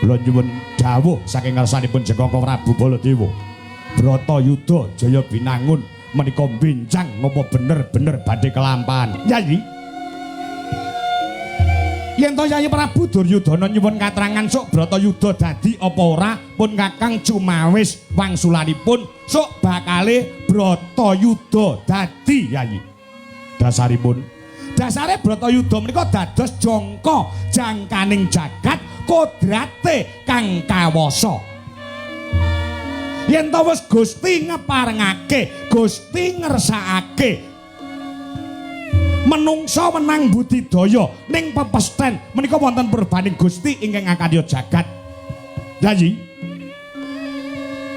Kula nyuwun dawuh saking ngarsanipun Jengkoko Prabu Baladewa. Bratayuda Jaya Binangun menika benjang napa bener-bener badhe kelampahan. Yayi. Yen to Yayi Prabu Duryudana nyuwun katrangan sok Bratayuda dadi apa ora pun Kakang cumawis wangsulanipun sok bakale Bratayuda dadi Yayi. Dasaripun dasare Bratayuda menika dados jangka jangkaning jagat kodrate kang kawasa. Yen to wis Gusti ngeparengake, Gusti ngersakake menungsa wenang budidaya ning pepesten menika wonten purbaning Gusti ingkang akarya jagat. Yayi.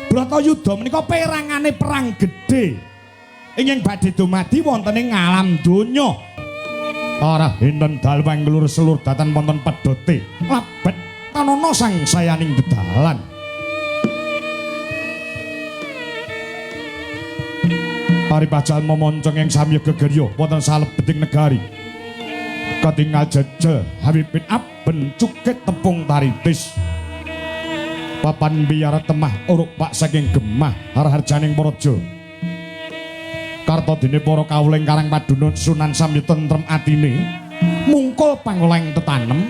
Bratayuda menika perangane perang gedhe ingkang badhe dumadi wonten ing alam donya. Arah enten dalwang nglur selur datan wonten pedhote labet tanana sangsayaning dedalan. Paripajalma moncong ing samya gegerya wonten salebeting negari. Katingal jejel hawipin aben cukit tepung taritis. Papan biyara temah uruk pak saking gemah harharjaning paraja. Kartadene para kawula ing Karang Padunun Sunan samya tentrem atine mungkul pangolahing tetanem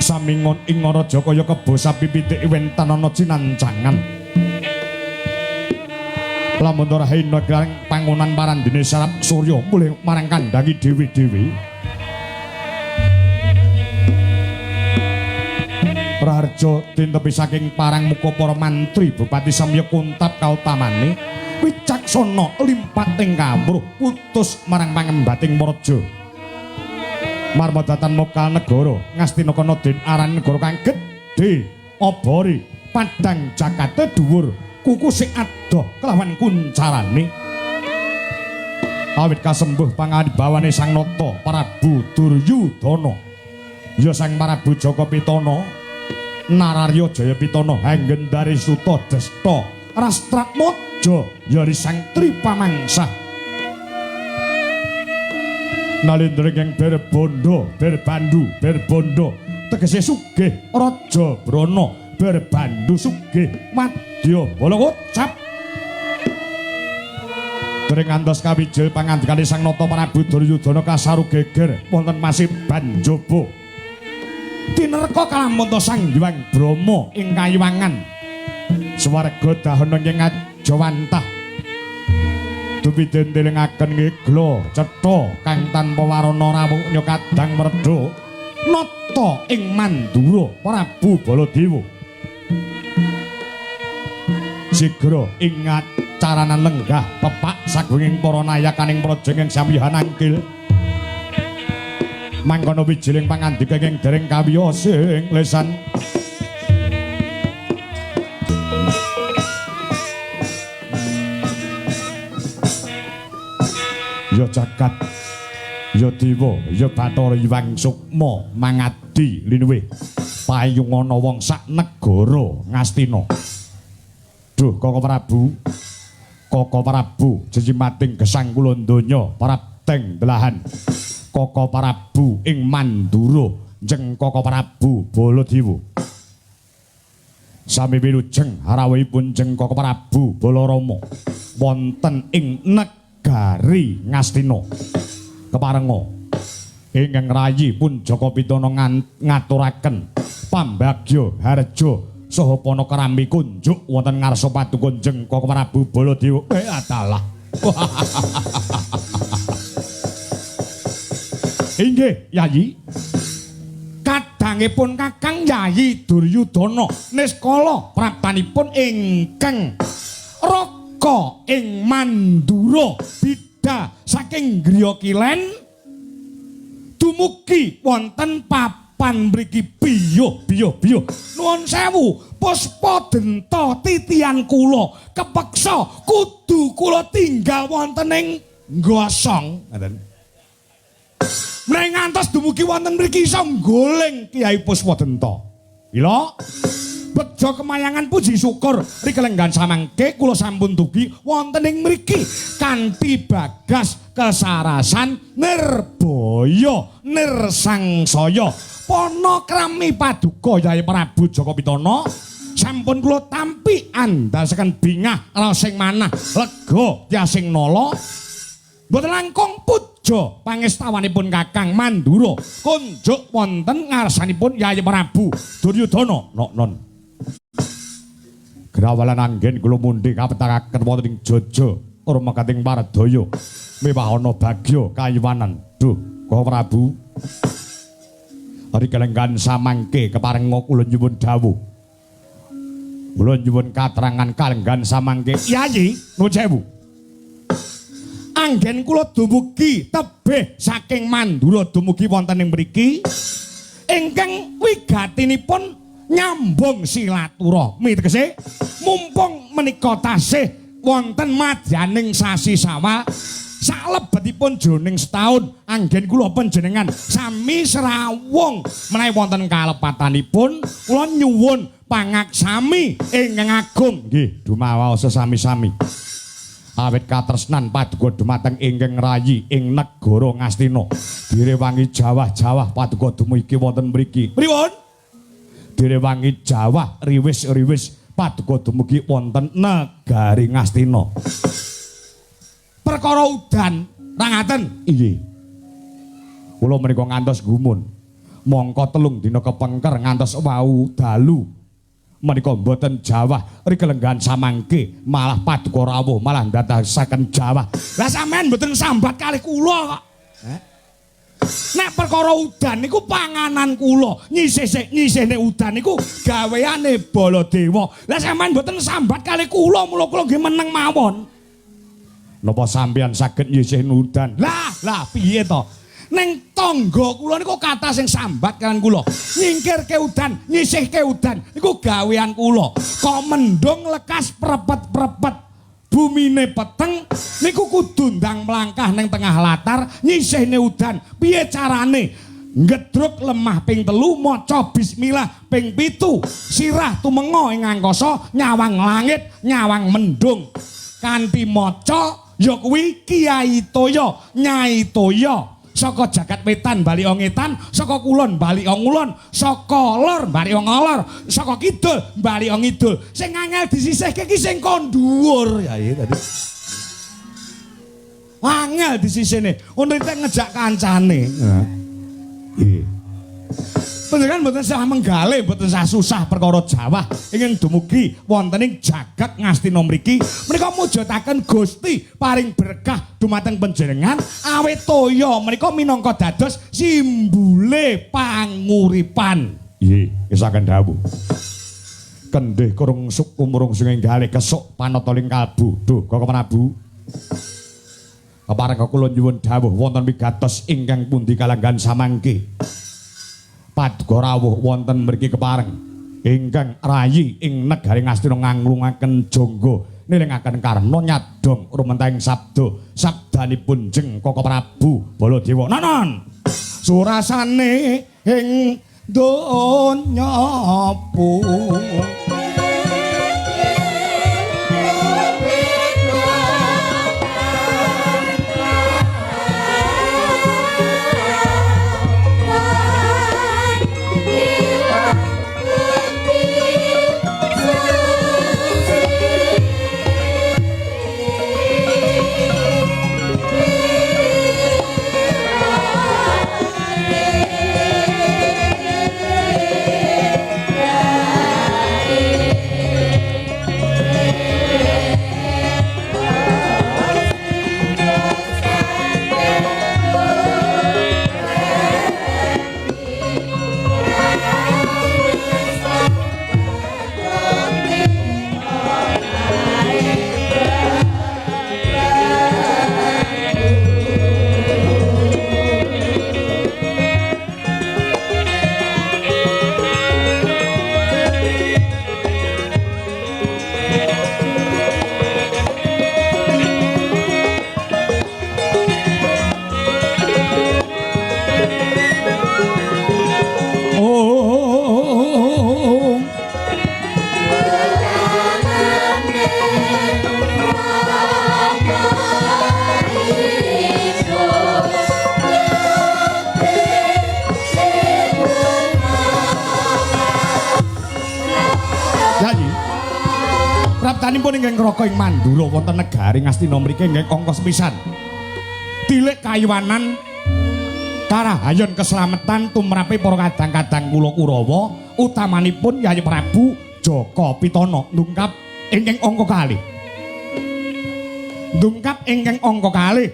samingon ing ngaraja kaya kebo sapi pitik wenten ana cinancangan. Lamun ora hina pangonan parandene sarap surya mulih marang kandhangi dhewe-dhewe. Raharja tintepi saking parang muka para mantri bupati samya kuntap kautamane wicaksana limpat ing kawruh putus marang pangembating praja. Marmadatan mokal negara Ngastina kana den aran negara kang gedhe obore padang jakate dhuwur kuku sik adoh kelawan kuncarane. Awit kasembuh panganibawane Sang Nata Prabu Duryudana ya Sang Prabu Jaka Pitana Nararya Jaya Pitana Hanggendari Suta Desta Rastratmaja ya Sang Tripamangsah. Nalendra ingkang berbondo berbandu berbondo tegese sugih raja brana berbandu sugih madya bala ucap. Dereng ngantos kawijil pangandikane Sang Nata Prabu Duryudana kasaru geger wonten masih Banjaba. Tinerka kalamunta Sang Hyang Brahma ing kayiwangan. Swarga dahana ing ngajawantah. Dumiden delengaken ngegla cetha kang tanpa warana rawuhnya kadang mredha nata ing Mandura Prabu Baladewa. Sigra ing acaranan lenggah pepak sagunging para nayakaning praja ing samya nangkil. Mangkono wijiling pangandika ing dereng kawiyos ing lesan. Ya jagat, ya dewa, ya Bathara Hyang Sukma mangadi linuwih payungana wong sak negara Ngastina. Duh Koko Prabu, Koko Prabu jejimating gesang kula donya prapteng belahan. Koko Prabu ing Mandura, jeng Koko Prabu Baladewa. Sami wilujeng rawuhipun jeng Koko Prabu Balarama wonten ing negari Ngastina. Keparenga ingkang rayi pun Jaka Pitana ngaturaken pambagya harja saha panakrami kunjuk wonten ngarsa paduka jeng Koko Prabu Baladewa. Adalah. Inggih, Yayi. Kadangipun Kakang Yayi Duryudana niskala praptanipun ingkang raka ing Mandura bidha saking griya kilen dumugi wonten papan mriki biyuh biyuh biyuh. Nuwun sewu, puspa denta titian kula kepeksa kudu kula tinggal wonten ing Gosong. Ngoten. Menawi ngantos dumugi wonten mriki iso nggoling Kyai Puspadenta. Ila bejo kemayangan puji syukur rikelenggan samangke kula sampun dugi wonten ing mriki kanthi bagas kesarasan nirbaya nirsangsaya. Panakrami paduka Yai Prabu Jaka Pitana sampun kula tampi andasaken bingah raosing manah lega tiasing nala. Mboten langkung puja pangestawanipun Kakang Mandura kunjuk wonten ngarsanipun Yai Prabu Duryudana. Nok non. Grawalan anggen kula mundhi kapetakaken wonten ing Jaja rumekating Wardaya miwah ana bagya kayiwanan. Duh, Koko Prabu. Ari kalenggan samangke keparenga kula nyuwun dawuh. Kula nyuwun katrangan kalenggan samangke. Yayi, nuwun sewu. Anggen kula dumugi tebih saking Mandura dumugi wonten ing mriki ingkang wigatinipun nyambung silaturahmi, tegese mumpung menika tasih wonten madyaning sasi Sawal salebetipun jroning setahun anggen kula panjenengan sami srawung menawi wonten kalepatanipun kula nyuwun pangaksami ingkang agung. Nggih, dumawaosa sami-sami. Awit katresnan paduka dumateng ingkang rayi ing negara Ngastina. Direwangi jawah-jawah paduka dumugi wonten mriki. Pripun? Direwangi jawah riwis-riwis paduka dumugi wonten negari Ngastina. Perkara udan ra ngaten? Inggih. Kula menika ngantos gumun. Mongko 3 dina kepengker ngantos wau dalu. Menika mboten jawah rikelenggan samangke malah paduka rawuh malah ndadosaken jawah. Lah sampean mboten sambat kalih kula kok. Nek perkara udan niku panganan kula, nyisih-nyisihne udan niku gaweane Baladewa. Lah sampean mboten sambat kalih kula, mula kula nggih meneng mawon. Napa sampean saged nyisih udan? Lah, lah piye to? Neng tangga kula niku kathah sing sambat kalian kula. Nyingkirke udan, nyisihke udan niku gawean kula. Kok mendung lekas prepet-prepet, bumine peteng niku kudu ndang mlangkah neng tengah latar nyisihne udan. Piye carane? Ngedruk lemah ping 3, maca bismillah ping 7, sirah tumenga ing angkasa nyawang langit, nyawang mendung. Kanthi maca ya kuwi Kiai Toya, Nyai Toya. Saka jagat wetan bali ngetan, saka kulon bali ngulon, saka lor bali ngalor, saka kidul bali ngidul. Sing angel disisihke ki sing kon dhuwur ya iki tadi. Angel disisihne. Unrite ngejak kancane. Nggih. Panjenengan mboten sah menggale, mboten sah susah perkara jawah ingkang dumugi wonten ing jagat Ngastina mriki. Menika mujudaken Gusti paring berkah dumateng panjenengan awit toya menika minangka dados simbole panguripan. Nggih, ngesaken dawuh. Kendih kurung sukumurung sing enggale kesuk panata ing kalbu. Duh, Koko Prabu. Kepareng kula nyuwun dawuh wonten wigatos ingkang pundi kalanggan samangke. Paduka rawuh wonten mriki kepareng ingkang rayi ing negari Ngastina nganglungaken jangga nilingaken karna nyadong rumentahing sabda sabdanipun jeng Koko Prabu Baladewa. Nonon surasane ing donya Praptanipun ingkang Raka ing Mandura wonten negari Ngastina mriki ingkang angka sepisan. Tilik kayuwanan karahayon keslametan tumrape para kadang-kadang kula Kurawa, utamanipun Yayi Prabu Jaka Pitana ndungkap ingkang angka kalih. Ndungkap ingkang angka kalih.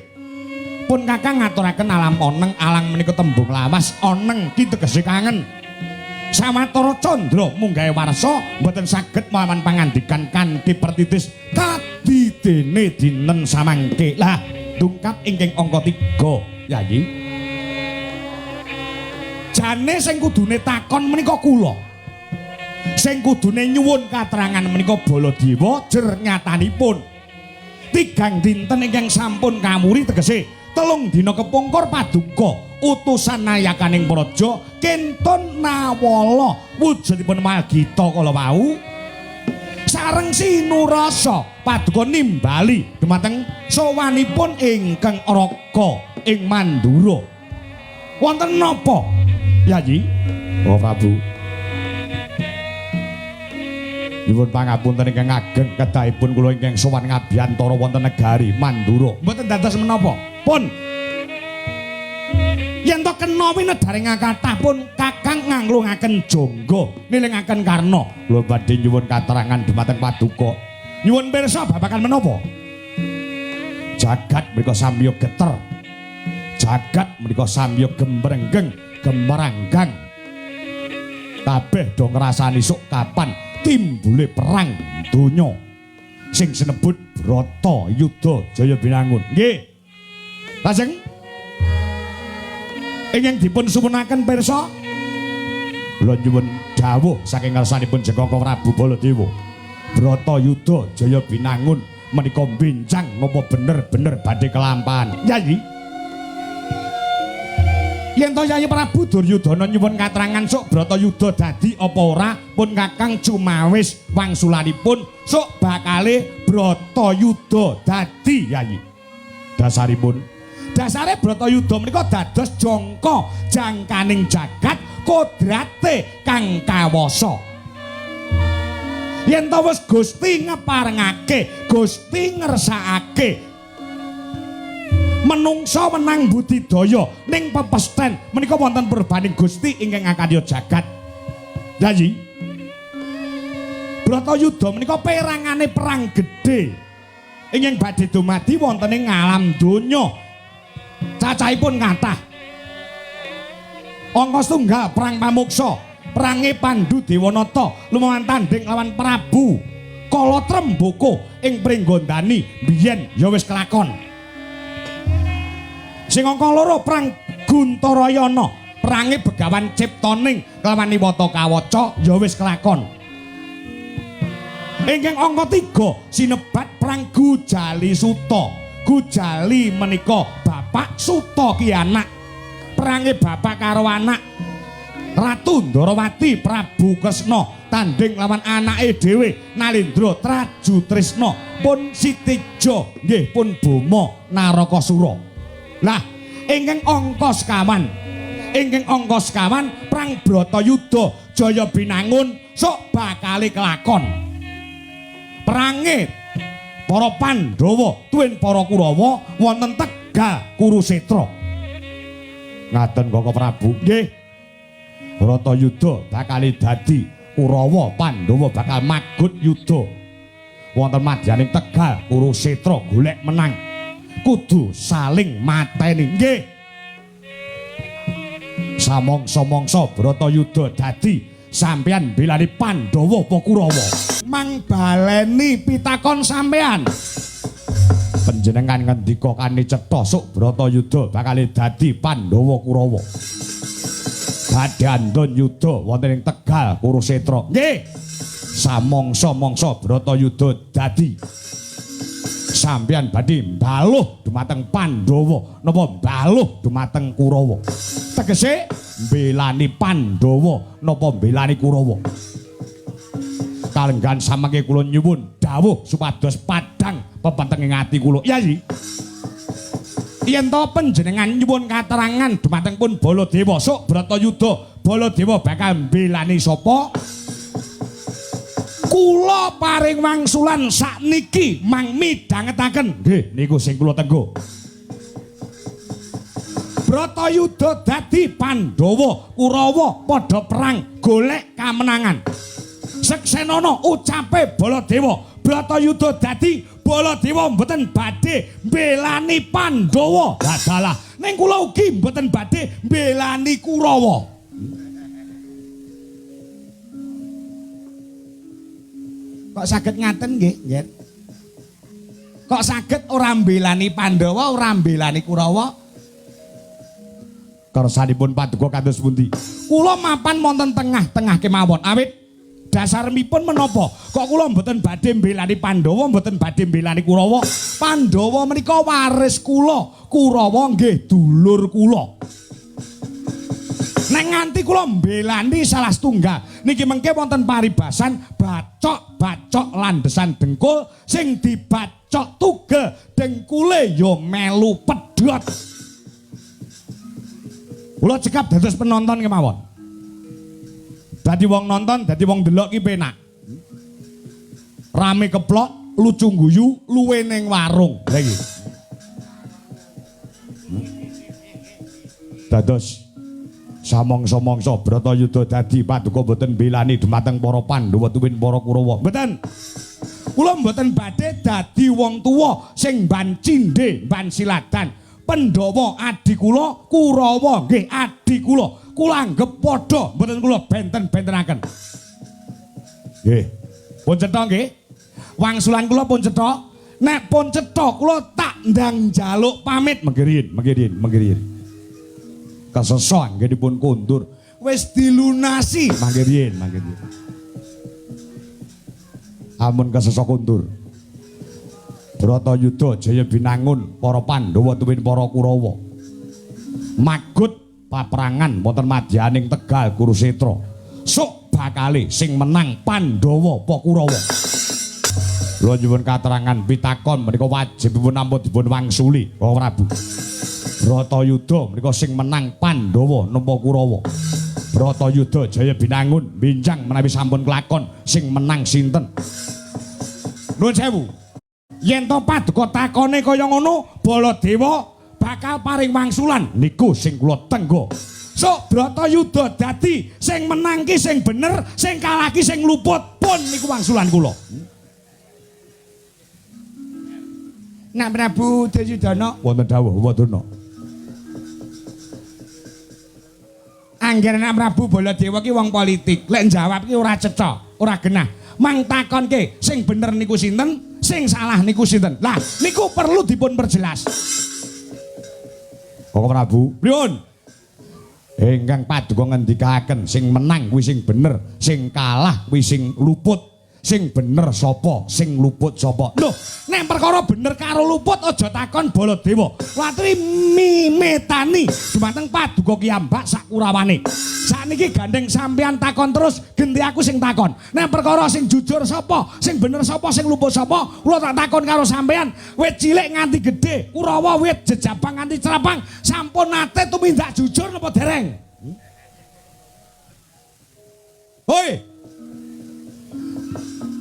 Pun Kakang ngaturaken alam oneng, alang menika tembung lawas, oneng ki tegese kangen. Sawetara candra munggahe warsa mboten saged mawan pangandikan kanthi pertitis kadidene dinten samangke. Lah, ndungkap ingkang angka 3, Yayi. Jane sing kudune takon menika kula. Sing kudune nyuwun katerangan menika Baladewa, jer nyatanipun tigang dinten ingkang sampun kawuri, tegese 3 dina kepungkur, paduka utusan nayakaning praja kentun nawala wujudipun Malgita kala wau sareng sinurasa paduka nimbali dumateng sowanipun ingkang Raka ing Mandura. Wonten napa, Yayi? Oh Prabu, nyuwun pangapunten ingkang ageng, kedahipun kula ingkang sowan ngabiyantara wonten negari Mandura mboten dados menapa. Pun yen to kena winedharing kathah, pun Kakang nganglungaken jangga nilingaken karna. Kula badhe nyuwun katerangan dumateng paduka, nyuwun pirsa babagan menapa. Jagat mriku samya geter, jagat menika samya gemrenggeng gemeranggang, kabeh do ngrasani sok kapan timbule perang donya sing sinebut Brata Yuda Jaya Binangun. Nggih. Lajeng ingkang dipun suwunaken pirsa, kula nyuwun dawuh saking ngarsanipun Jengkaka Prabu Baladewa. Brata Yuda Jaya Binangun menika benjang napa bener-bener badhe kelampahan? Yayi. Yen to Yayi Prabu Duryudana nyuwun katerangan sok Bratayuda dadi apa ora, pun Kakang cumawis wangsulanipun sok bakale Bratayuda dadi, Yayi. Dasaripun, dasare Bratayuda menika dados jangka jangkaning jagat kodrate kang kawasa. Yen to wis Gusti ngeparengake, Gusti ngersakake menungsa wenang budidaya ning pepesten menika wonten purbaning Gusti ingkang ngakarya jagat. Yayi. Bratayuda menika perangane perang gedhe ingkang badhe dumadi wonten ing alam donya. Cacahipun kathah. Angka setunggal perang pamuksa, perange Pandu Dewanata lumawan tanding lawan Prabu Kala Tremboko ing Pringgondani biyen ya wis kelakon. Sing angka loro perang Guntarayana, perange Begawan Ciptaning lawan Niwata Kawaca ya wis kelakon. Ingkang angka 3 sinebat perang Gujali Suta. Gujali menika bapak, Suta ki anak. Perange bapak karo anak. Ratu Ndarawati Prabu Kresna tanding lawan anake dhewe Nalendra Traju Trisna pun Sitija nggih pun Boma Narakasura. Lah ingkang angka sekawan, ingkang angka sekawan perang Bratayuda Jaya Binangun sok bakale kelakon. Perange para Pandhawa tuwin para Kurawa wonten Tegal Kurusetra. Ngaten, Kaka Prabu. Nggih. Bratayuda bakal dadi Kurawa, Pandhawa bakal magut yuda. Wonten madyaning Tegal Kurusetra golek menang. Kudu saling mateni. Nggih. Samangsa-mangsa Bratayuda dadi, sampeyan belani Pandhawa apa Kurawa? Mang baleni pitakon sampeyan. Panjenengan ngendika kani cetha sok Bratayuda bakal dadi Pandhawa Kurawa. Badhe andon yuda wonten ing Tegal Kurusetra. Nggih. Samangsa-mangsa Bratayuda dadi, sampeyan badhe mbaluh dumateng Pandhawa napa mbaluh dumateng Kurawa? Tegese mbelani Pandhawa napa mbelani Kurawa? Kalenggahan samangke kula nyuwun dawuh supados padhang pepentenging ati kula. Yayi. Yen to panjenengan nyuwun katerangan dumateng pun Baladewa sok Bratayuda, Baladewa bakal mbelani sapa? Kula paring wangsulan sakniki mang midhangetaken. Nggih, niku sing kula tenggo. Bratayuda dadi Pandhawa, Kurawa padha perang golek kamenangan. Seksenana ucape Baladewa, Bratayuda dadi Baladewa mboten badhe mbelani Pandhawa. Dalah, ning kula ugi mboten badhe mbelani Kurawa. Kok saged ngaten nggih, Nggih? Kok saged ora mbelani Pandhawa, ora mbelani Kurawa? Kersanipun paduka kados pundi? Kula mapan wonten tengah-tengah kemawon. Awit dasaripun menapa? Kok kula mboten badhe mbelani Pandhawa, mboten badhe mbelani Kurawa? Pandhawa menika waris kula, Kurawa nggih dulur kula. Nek nganti kula mbelani salah setunggal, niki mengke wonten paribasan bacok-bacok landesan dengkul sing dibacok tugel dengkule ya melu pedhot. Kula cekap dados penonton kemawon. Dadi wong nonton, dadi wong ndelok ki penak. Rame keplok, lucu guyu, luwe ning warung. Lha iki. Dados samangsa-mangsa Bratayuda dadi paduka mboten mbelani dumateng para Pandhawa tuwin para Kurawa. Mboten. Kula mboten badhe dadi wong tuwa sing ban cindhe, ban siladan. Pandhawa adi kula, Kurawa nggih adi kula. Kula anggep padha, mboten kula benten-bentenaken. Nggih. Pun cetha nggih? Wangsulan kula pun cetha. Nek pun cetha kula tak ndang njaluk pamit. Mengkirin, mengkirin, mengkirin. Kesesa anggenipun kondur. Wis dilunasi. Mangkirin, mangkirin. Amun kesesa kondur. Bratayuda jaya binangun para Pandhawa tuwin para Kurawa. Magut paperangan wonten madyaning Tegal Kurusetra. Sok bakale sing menang Pandhawa apa Kurawa? Kula nyuwun katerangan pitakon menika wajibipun nampa dipun wangsuli, Bapak Prabu. Bratayuda menika sing menang Pandhawa napa Kurawa? Bratayuda jaya binangun binjang menawi sampun kelakon sing menang sinten? Nuwun sewu. Yen to paduka takone kaya ngono, Baladewa bakal paring wangsulan niku sing kula tenggo. Sok Bratayuda dadi sing menang ki sing bener, sing kalah ki sing luput, pun niku wangsulan kula. Nak Prabu Duryudana wonten dawuh Wadana. Angger Nak Prabu Baladewa ki wong politik, lek njawab ki ora cetha, ora genah. Mang takonke sing bener niku sinten, sing salah niku sinten. Lah niku perlu dipun perjelas. Koko Prabu, pripun? Ingkang paduka ngendikaken sing menang kuwi sing bener, sing kalah kuwi sing luput. Sing bener sapa, sing luput sapa? Loh, nek perkara bener karo luput aja takon Baladewa. Watri mimetani dumateng paduka kiyambak sakurawane. Sakniki gandeng sampean takon terus, genti aku sing takon. Nek perkara sing jujur sapa, sing bener sapa, sing luput sapa, kula tak takon karo sampean. Wit cilik nganti gedhe, Kurawa wit jejabang nganti cerapang, sampun nate tumindak jujur napa dereng? Hoi.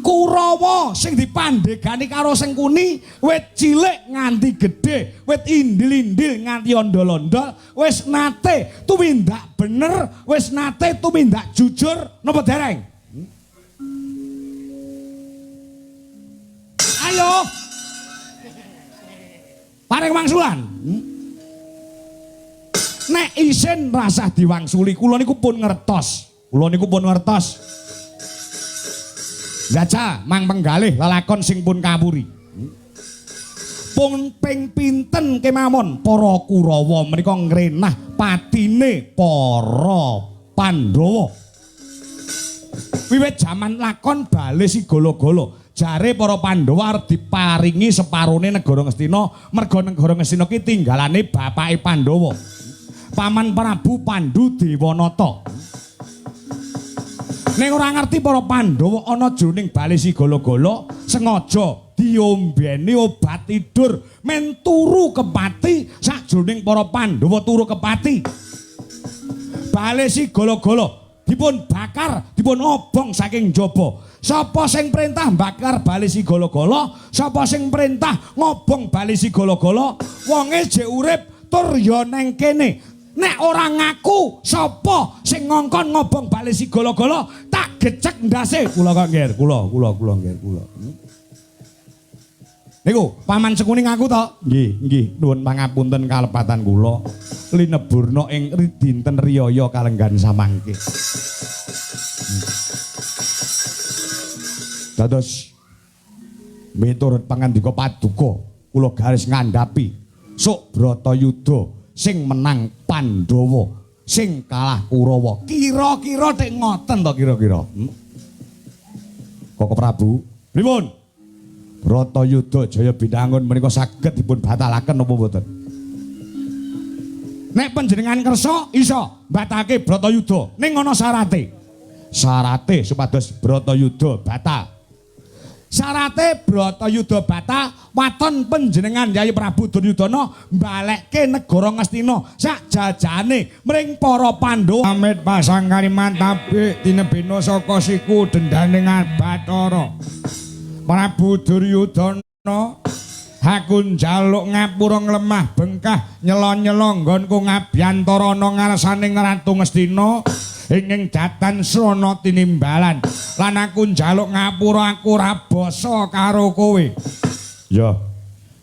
Kurawa sing dipandhegani karo Sengkuni wit cilik nganti gedhe, wit indil-indil nganti ondol-ondol, wis nate tumindak bener, wis nate tumindak jujur napa dereng? Ayo. Paring wangsulan. Nek isin rasah diwangsuli, kula niku pun ngertos. Kula niku pun ngertos. Jajal mang penggalih lelakon sing pun kawuri. Pun ping pinten kemawon para Kurawa menika ngrenah patine para Pandhawa. Wiwit jaman lakon bale si gala-gala, jare para Pandhawa arep diparingi separone negara Ngastina, merga negara Ngastina ki tinggalane bapake Pandhawa. Paman Prabu Pandu Dewanata. Ning ora ngerti para Pandhawa ana jroning bale si gala-gala sengaja diombeni obat tidur men turu kepati sakjroning para Pandhawa turu kepati. Bale si gala-gala dipun bakar, dipun obong saking jaba. Sapa sing perintah bakar bali Sigala-gala? Sapa sing perintah ngobong bali Sigala-gala? Wonge jek urip tur ya neng kene. Nek ora ngaku sapa sing ngongkon ngobong bali Sigala-gala, tak gecek ndase. Kula kok nggih, kula kula kula nggih, kula. Niku Paman Sengkuni ngaku to? Nggih, nggih, nuwun pangapunten kalepatan kula lineburna ing dinten riyaya kalenggan samangke. Dados miturut pangandika paduka kula garis ngandhapi sok Bratayuda sing menang Pandhawa, sing kalah Kurawa. Kira-kira tek ngoten to kira-kira? Koko Prabu, pripun? Bratayuda Jaya Binangun menika saged dipun batalaken napa mboten? Nek panjenengan kersa iso batalke Bratayuda, ning ana syarate. Syarate supados Bratayuda batal. Syarate Bratayuda batal, waton panjenengan Yayi Prabu Duryudana mbalekke negara Ngastina sak jajane mring para Pandhawa. Amit pasang kalimat tabik tinebina saka siku dendane Bathara. Prabu Duryudana, aku njaluk ngapura nglemah bengkah nyela-nyela nggonku ngabyantara ana ngarsane Ratu Ngastina ing datan srana tinimbalan lan aku njaluk ngapura aku ora basa karo kowe. Ya,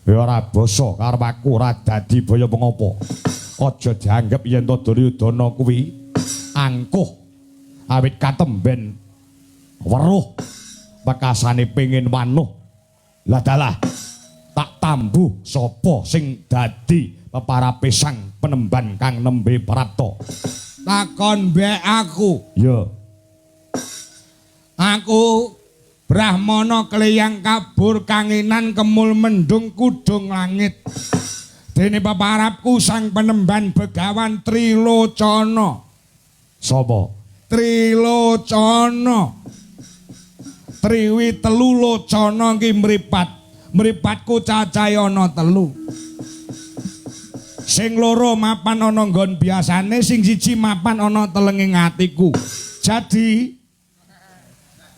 ya ora basa karo aku ora dadi baya pengopo. Aja dianggep yen to Duryudana kuwi angkuh awit katemben weruh pekasane pengin wanuh. Lah dalah tak tambuh sapa sing dadi peparape sang penemban kang nembe prapta. Takon mbek aku. Ya. Aku Brahmana kleyang kabur kanginan kemul mendung kudung langit. Dene peparapku sang penemban Begawan Trilocana. Sapa? Trilocana. Triwi telu locana ki mripat. Mripatku cacahe ana telu. Sing loro mapan ana nggon biasane, sing siji mapan ana telenging atiku. Jadi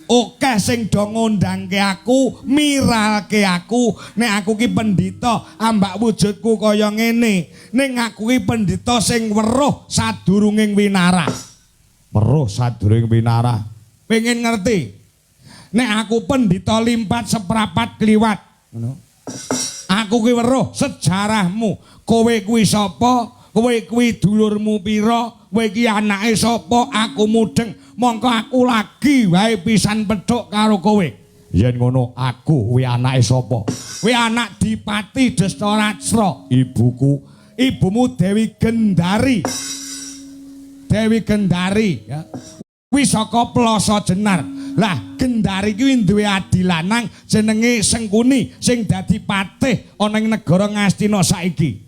akeh sing do ngundangke aku, miralke aku, nek aku ki pendhita, ambak wujudku kaya ngene. Ning aku ki pendhita sing weruh sadurunging winarah. Weruh sadurunging winarah. Pengen ngerti? Nek aku pendhita limpat seprapat kliwat. Ngono. Aku ki weruh sejarahmu. Kowe kuwi sapa? Kowe kuwi dulurmu pira? Kowe ki anake sapa? Aku mudeng. Mongko aku lagi wae pisan pethuk karo kowe. Yen ngono aku kuwi anake sapa? Kowe anak Dipati Destarastra. Ibuku, ibumu Dewi Gendari. Dewi Gendari ya. Kuwi saka Plasa Jenar. Lah Gendari kuwi duwe adi lanang jenenge Sengkuni sing dadi patih ana ing negara Ngastina saiki.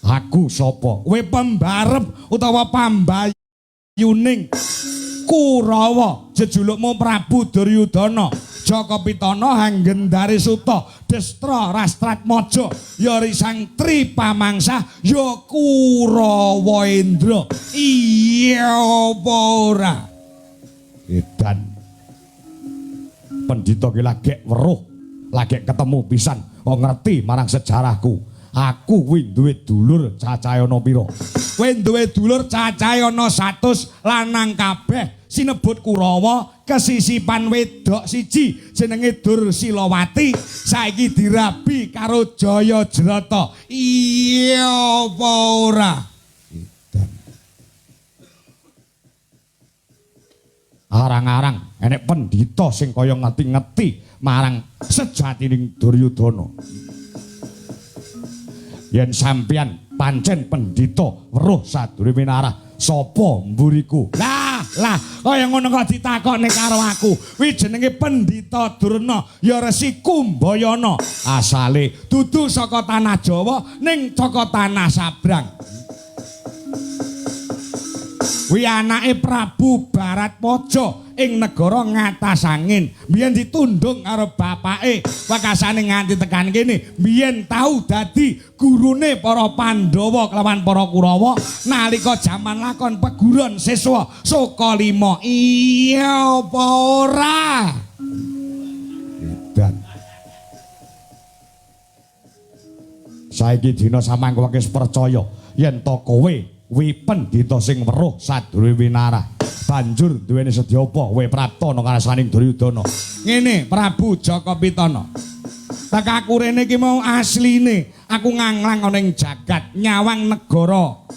Aku sapa? Kowe pembarep utawa pambayuning Kurawa, jejulukmu Prabu Duryudana, Jaka Pitana Hanggendari Suta, Destra Rastratmaja, ya Risang Tri Pamangsa, ya Kurawaendra. Iya apa ora? Edan. Pendhita ki lagek weruh, lagek ketemu pisan, kok ngerti marang sejarahku. Aku kuwi duwe dulur cacahe ana pira? Kowe duwe dulur cacahe ana 100 lanang kabeh sinebut Kurawa, kesisipan wedok siji jenenge Dursilawati, saiki dirabi karo Jayajrata. Iya apa ora? Edan. Arang-arang enek pendhita sing kaya ngerti-ngerti marang sejatining Duryudana. Yen sampeyan pancen pendhita weruh sadurunge winarah, sapa mburiku? Lah, lah kaya ngono kok ditakokne karo aku. Kuwi jenenge Pendhita Durna, ya Resi Kumbayana. Asale dudu saka tanah Jawa ning saka tanah Sabrang. Kuwi anake Prabu Baratwaja ing negara Ngatasangin. Biyen ditundung karo bapake, wekasane nganti tekan kene. Biyen tau dadi gurune para Pandhawa kelawan para Kurawa nalika jaman lakon peguron siswa Sukalima. Iya apa ora? Dan saiki dina samangka wis percaya yen to kowe kuwi pendhita sing weruh sadurunge winarah. Banjur duweni sedya apa kowe prapta ana karasaning Duryudana. Ngene Prabu Jaka Pitana. Tekaku rene iki mau asline aku nganglang ana ing jagat nyawang negara.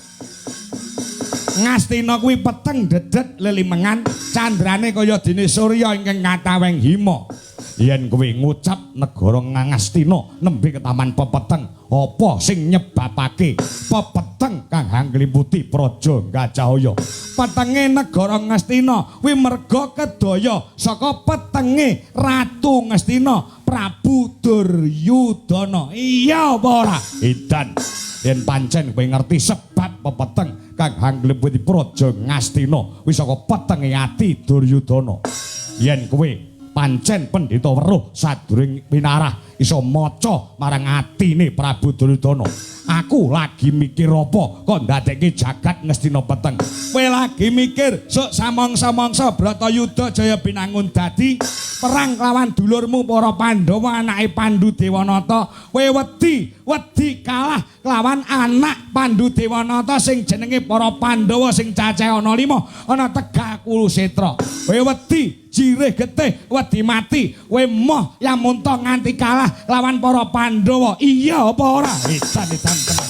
Ngastina kuwi peteng dedet lelimengan candrane kaya dene surya ingkang kataweng hima. Yen kowe ngucap negara Ngastina nembe ketaman pepeteng, apa sing nyebabake pepeteng kang hangliputi praja Gajahaya? Petenge negara Ngastina kuwi merga kedaya saka petenge Ratu Ngastina Prabu Duryudana. Iya apa ora? Edan, yen pancen kowe ngerti sebab pepeteng kang hangliputi praja Ngastina kuwi saka petenge ati Duryudana. Yen kowe pancen pendhita weruh sadurunge pinarah iso maca marang atine Prabu Duryudana. Aku lagi mikir apa kok ndadekke jagat Ngastina peteng. Kowe lagi mikir sok samangsa-mangsa Bratayuda Jaya Binangun dadi perang lawan dulurmu para Pandhawa anake Pandu Dewanata. Kowe wedi, wedi kalah lawan anak Pandu Dewanata sing jenenge para Pandhawa sing cacahe ana 5 ana Tegal Kurusetra. Kowe wedi jirih getih, wedi mati, kowe moh yamunta nganti kalah lawan para Pandhawa. Iya apa ora? Edan edan tenan.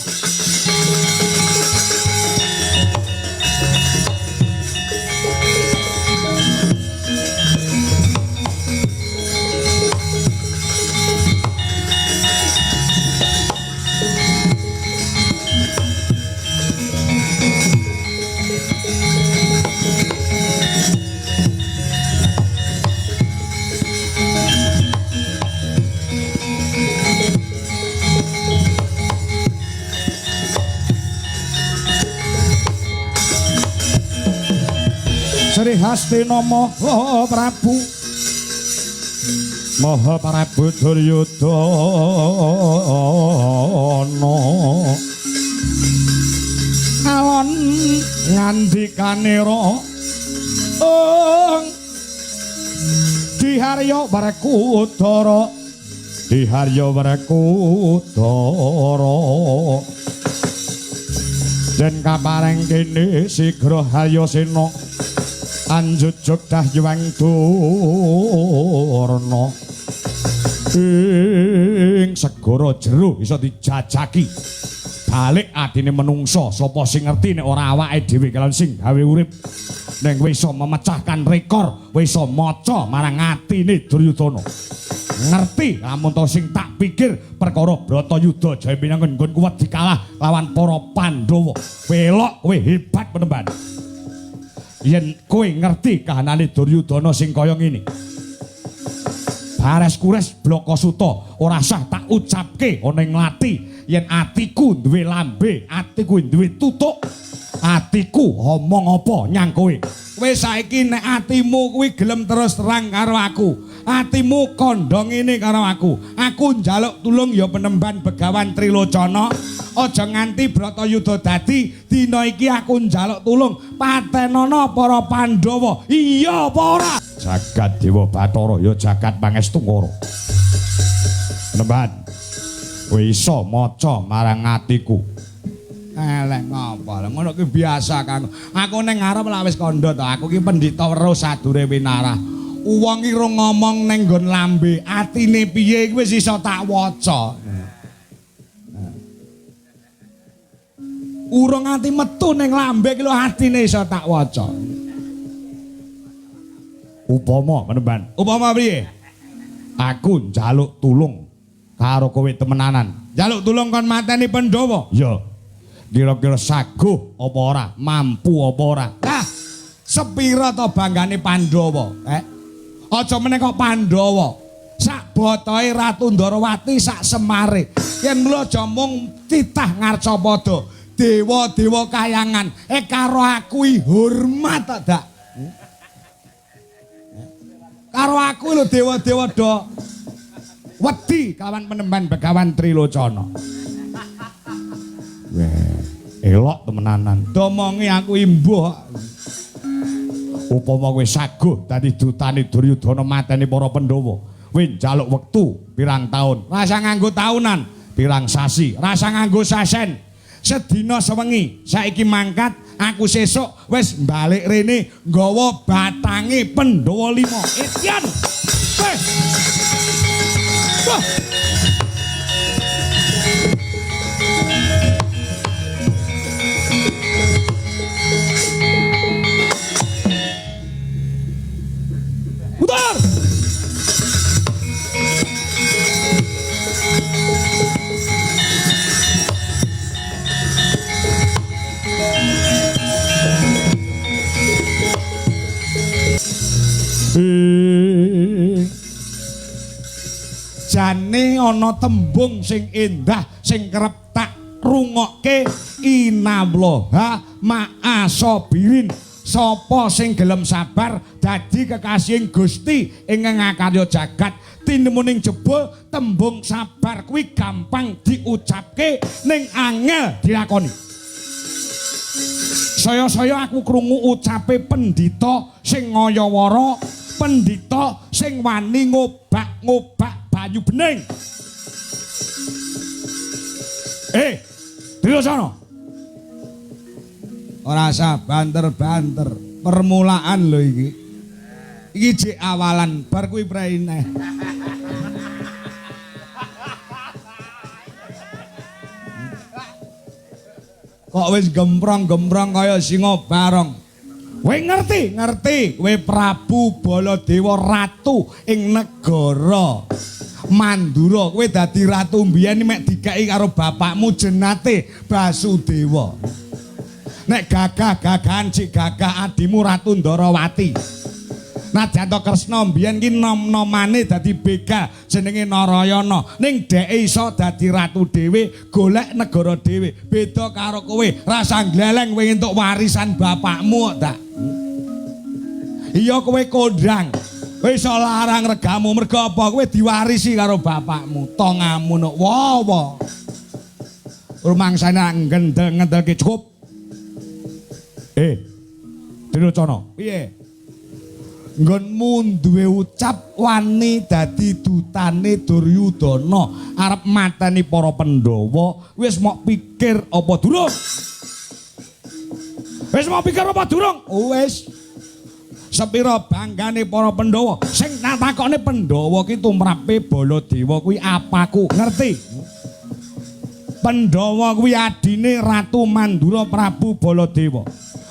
Sri Hastina Maha Prabu Maha Prabu Duryudana alon ngandikane ong diharya Werkudara diharya Werkudara den kapareng kene sigra Hayasena anjujuk dahyuwang Durna ing segara jero iso dijajaki balik atine menungsa. Sapa sing ngerti nek ora awake dhewe kalian sing gawe urip ning kowe iso memecahkan rekor, kowe iso maca marang atine Duryudana. Ngerti lamun to sing tak pikir perkara Bratayuda Jaya Binangun nggon kuwat dikalah lawan para Pandhawa. Welok kowe hebat penemban. Yen kowe ngerti kahanane Duryudana sing kaya ngene. Bares kures Blaka Suta ora sah tak ucapke ana ing lati yen atiku duwe lambe, atiku duwe tutuk, atiku omong apa nyang kowe. Kowe saiki nek atimu kuwi gelem terus terang karo aku, atimu kandha ngene karo aku. Aku njaluk tulung ya penemban Begawan Trilocana. Aja nganti Bratayuda dadi dina iki aku njaluk tulung patenana para Pandhawa. Iya apa ora? Jagat Dewa Bathara ya jagat Pangestungkara. Penemban, kowe iso maca marang atiku. Elek ngapa lho ngono ki biasa Kang. Aku ning ngarep lak wis kandha to. Aku ki pendhita weruh sadure winarah. Wong ki ngomong ning nggon lambe, atine piye kuwi wis iso tak waca. Urung ati metu ning lambe ki lho atine iso tak waca. Upama penemban. Upama piye? Aku njaluk tulung karo kowe temenanan. Njaluk tulung kon mateni Pandhawa? Ya. Kira-kira saguh apa ora? Mampu apa ora? Lah, sepira to banggane Pandhawa? Aja meneh kok Pandhawa. Sak botohe Ratu Ndorowati sak semare. Yen mula aja mung titah ngarcapada, Dewa-dewa kayangan. Karo aku i hormat tak dak. Karo aku lho dewa-dewa do wedi kawan penemban Begawan Trilocana. Weh, elok temenanan. Domongi aku imbuh. Upama kowe saguh dadi dutane Duryudana mateni para Pandhawa, kowe njaluk wektu pirang taun, Rasa nganggo taunan, pirang sasi, rasa nganggo sasen. Sedina sewengi, saiki mangkat, aku sesuk wis balik rene nggawa batange Pandhawa 5. Etyan. Weh. Wah. Putar. Jane ana tembung sing endah sing kerep tak rungokke, inamloha ma'asobirin. Sapa sing gelem sabar dadi kekasihing Gusti ingkang ngakarya jagat. Tinemuning jebul tembung sabar kuwi gampang diucapke ning angel dilakoni. Saya-saya aku krungu ucape pendhita sing ngayawara, pendhita sing wani ngobak-ngobak banyu bening. Trilocana. Ora usah banter-banter, permulaan lho iki. Iki jek awalan, bar kuwi praine. Kok wis gemprong-gemprong kaya singa barong. Kowe ngerti? Ngerti, kowe Prabu Baladewa ratu ing negara Mandura. Kowe dadi ratu mbiyen mek dikeki karo bapakmu jenate Basudewa. Nek gagah-gagahan cik gagah adimu Ratu Ndarawati. Najan to Kresna mbiyen ki nom-nomane dadi begal jenenge Narayana, ning dheke iso dadi ratu dhewe, golek negara dhewe. Beda karo kowe, rasa gleleng kowe entuk warisan bapakmu kok tak. Iya kowe kondang. Kowe iso larang regamu mergo apa? Kowe diwarisi karo bapakmu. Tongamu nok wawa. Rumangsane ngendel-ngendelke cukup. Trilocana. Piye? Nggonmu duwe ucap wani dadi dutane Duryudana arep mateni para Pandhawa, wis mok pikir apa durung? Wis mok pikir apa durung? Wis. Sepira banggane para Pandhawa? Sing tak takokne Pandhawa ki tumrape Baladewa kuwi apaku? Ngerti? Pandhawa kuwi adine Ratu Mandura Prabu Baladewa.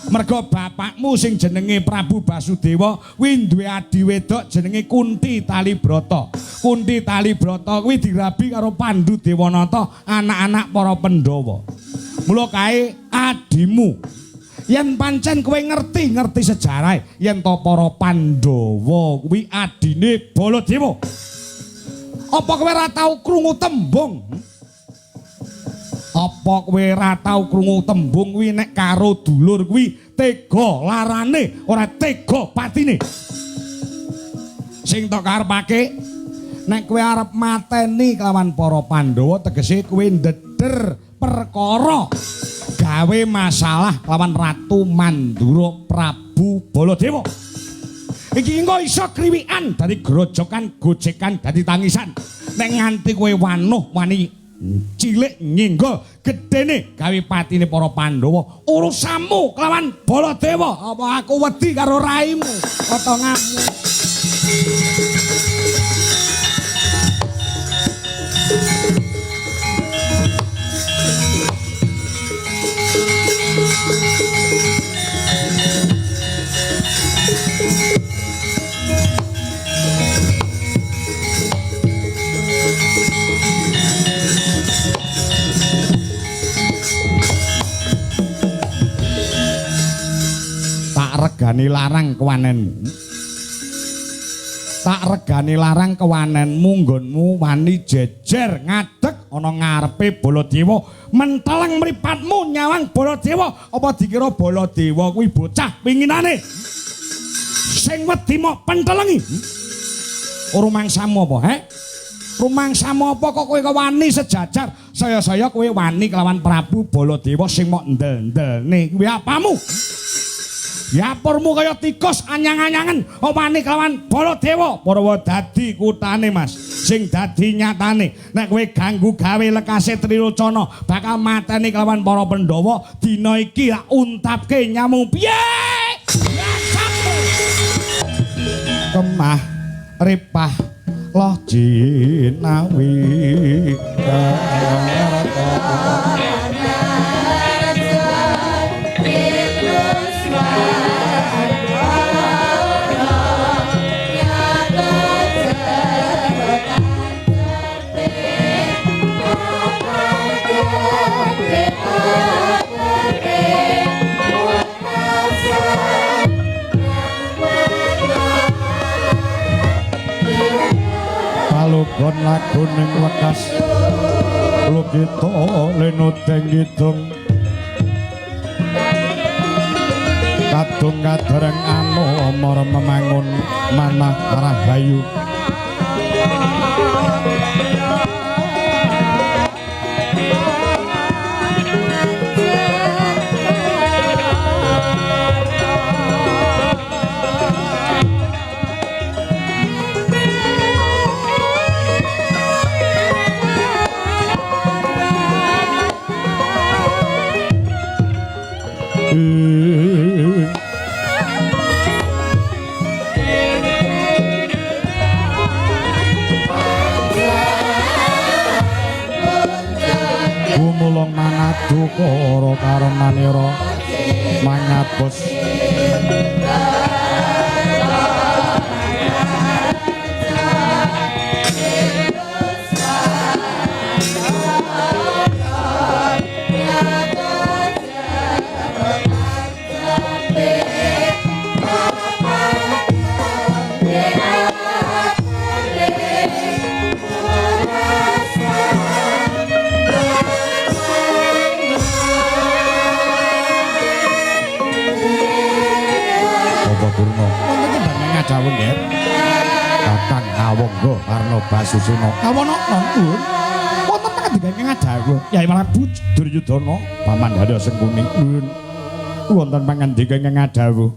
Mergo bapakmu sing jenenge Prabu Basudewa kuwi duwe adi wedok jenenge Kunti Talibrata. Kunti Talibrata kuwi dirabi karo Pandu Dewanata, anak-anak para Pandhawa. Mula kae adimu. Yen pancen kowe ngerti-ngerti sejarahe yen to para Pandhawa kuwi adine Baladewa. Apa kowe ora tau krungu tembung? Apa kowe ora tau krungu tembung kuwi nek karo dulur kuwi tega larane ora tega patine. Sing tok karepake nek kowe arep mateni kelawan para Pandhawa tegese kowe ndeder perkara gawe masalah lawan Ratu Mandura Prabu Baladewa. Iki engko iso kriwikan dadi grojokan gojekan dadi tangisan. Nek nganti kowe wanuh wani cilik nyinggol gedene gawe patine para Pandhawa, urusanmu kelawan Baladewa. Apa aku wedi karo raimu potonganmu? Tak regani larang kewanenmu. Tak regane larang kewanenmu nggonmu wani jejer ngadeg ana ngarepe Baladewa menteleng mripatmu nyawang Baladewa. Apa dikira Baladewa kuwi bocah pinginane sing wedi mok pentelengi? Rumangsamu apa, he? Rumangsamu apa kok kowe wani sejajar? Saya-saya kowe wani kelawan Prabu Baladewa sing mok ndel-ndelne kuwi apamu? Yapurmu kaya tikus anyang-anyangen wani kelawan Baladewa. Parawa dadi kutane, Mas. Sing dadi nyatane nek kowe ganggu gawe lekase Trilocana bakal mateni kelawan para Pandhawa. Dina iki tak untapke nyamu piye? Kemah ripah loh jinawi Palugon lagu ning wekas lukita lenudeng kidung kadung kadereng anu amara memangun manah rahayu. Gumulung manadu karo karenanira mangabos dawuh nggih. Kakang Awangga Karna Basusena. Kawana nuwun. Wonten pangandikan ingkang dawuh Yai Prabu Duryudana Paman Harya Sengkuni. Nuwun. Wonten pangandikan ingkang dawuh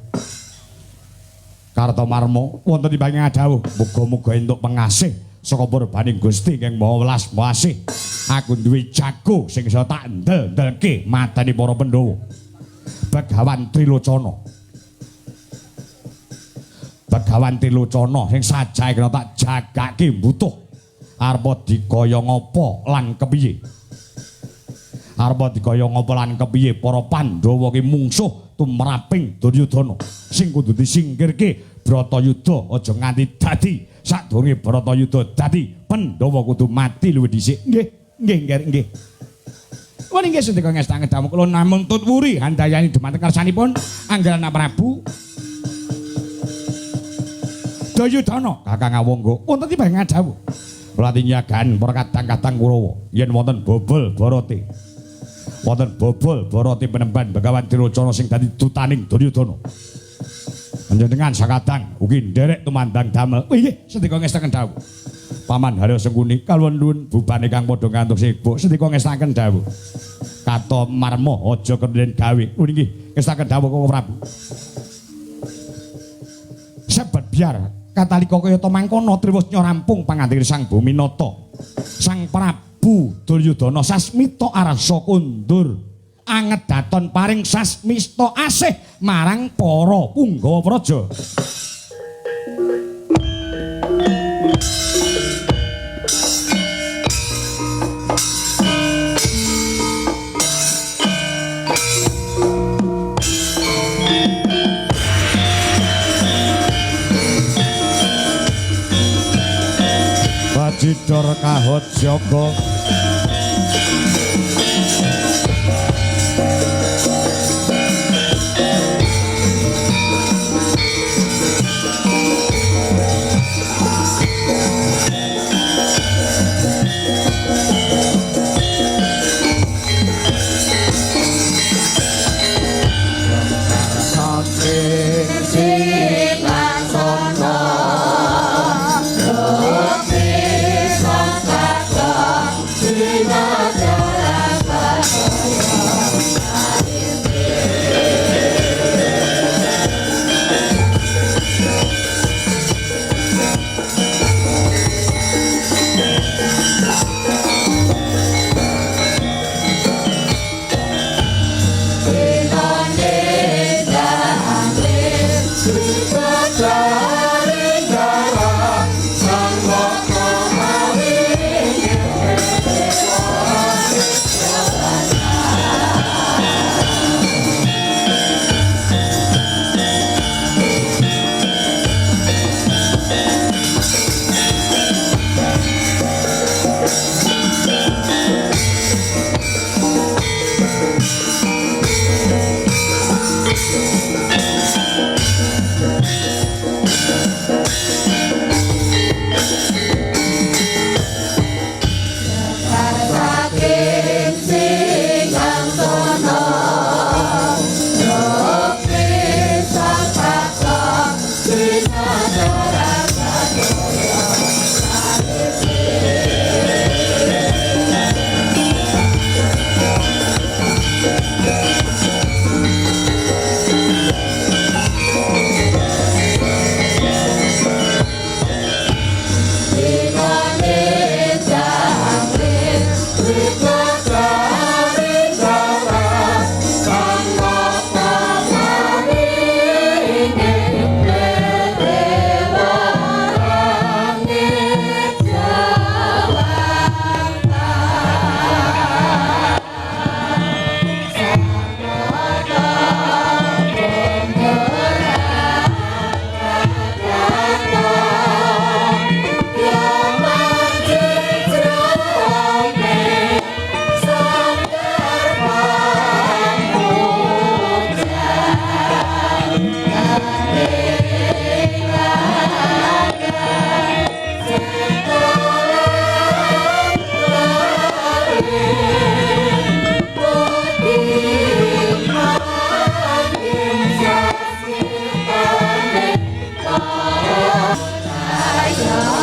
Kartomarma wonten ingkang dawuh muga-muga entuk pengasih saka purbaning Gusti ingkang Maha Welas Asih. Aku duwe jago sing iso tak ndel-ndelke mateni para Pandhawa. Begawan Trilocana. Begawan Trilocana sing sajae kena tak jagake mbutuh arepa dikaya ngapa lan kepiye. Arepa dikaya ngapa lan kepiye para Pandhawa ki mungsuh tumraping Duryudana sing kudu disingkirke Bratayuda aja nganti dadi. Sadurunge Bratayuda dadi Pandhawa kudu mati luwih dhisik. Nggih, nggih, nggih, nggih. Wah nggih sendika ngestake dawuh kula namung tut wuri handayani dumateng kersanipun Anggrana Prabu Duryudana. Kakang Awangga wonten tibang ngadhawuh Mlati nyagan para kadang-kadang Kurawa yen wonten bobol barate. Wonten bobol barate penemban Begawan Trilocana sing dadi dutaning Duryudana. Panjenengan sakadang ugi nderek tumandang damel. Nggih, sendika ngestaken dawuh. Paman Harya Sengkuni kawula nuwun bubane kang padha ngantuk sibuk sendika ngestaken dawuh. Kata marma aja kendhen gawe. Nggih, ngestaken dawuh Koko Prabu. Sebet biar katalika kayata mangkono triwus rampung pangandikane Sang Buminata. Sang Prabu Duryudana sasmita arsa kundur angedaton paring sasmista asih marang para punggawa praja. Bajidor kahot jaga Iya.